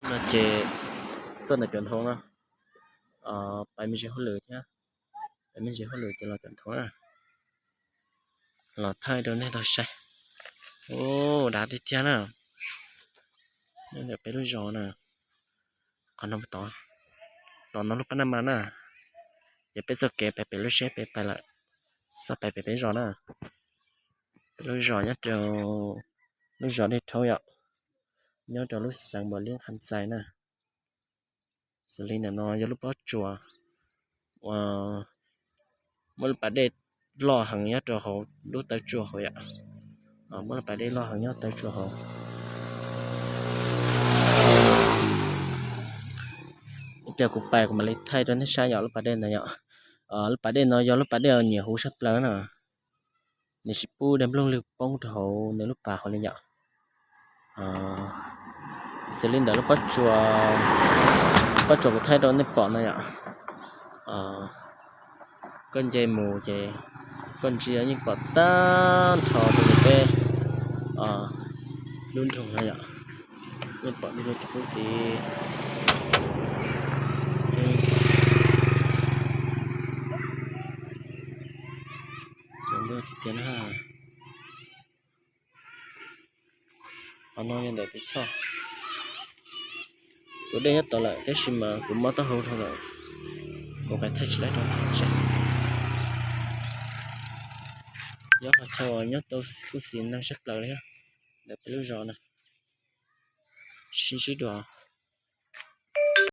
No ces tuaj ntawm cov ntoo no, pais me ntsis hauj lwm thiab, pais me ntsis hauj lwm ces los cov ntoo na, los thaij rau nej tau saib. Ua dav tiag tiag na. Nyob ntawm peb lub zos na, qhov no tod, tom no lub pab naj mas na, ces peb txoj kev pais pem lub tsheb peb pais lawm, xav pais pem peb zos na. Peb lub zos nyob rau lub zos Dej Rhaub yom, nyob rau lub xeev Npaus Liab Nkhav Txais na. Xws li ntawm no yog lub pob tsuas uas muaj lub pas dej loj heev nyob rau hauv lub taw tsua hauv yom. Muaj lub pas dej loj heev nyob taw tsua hauv. Ib pliag kuv pais kuv mam li thaij rau nej saib yom lub pas dej ntawd yom. Lub pas dej no yog lub pas dej uas nyiam huv tshaj plaws na. Nws tsis pub dej nplooj lwg poob rau hauv nws lub pas hauv li yom. Xws li ntawm lub pob tsuas, pob tsuas kuv thaij rau nej pom no yom. Koj nce mus ces koj ntsia yeej pom tag nrho rau peb lub nroog no yom. Yeej pom rau pub tid. Qhov no yog ntawm tus choj, tus dej nyob tod lawm tab sis mas kuv mob taub hau dhau lawm, kuv qee thaij tsis laib rau nej saib. Yog qhov chaw uas nyob tau kuj xis neeg tshaj plaws li ntawm peb lub zos na. Sib ntsib dua.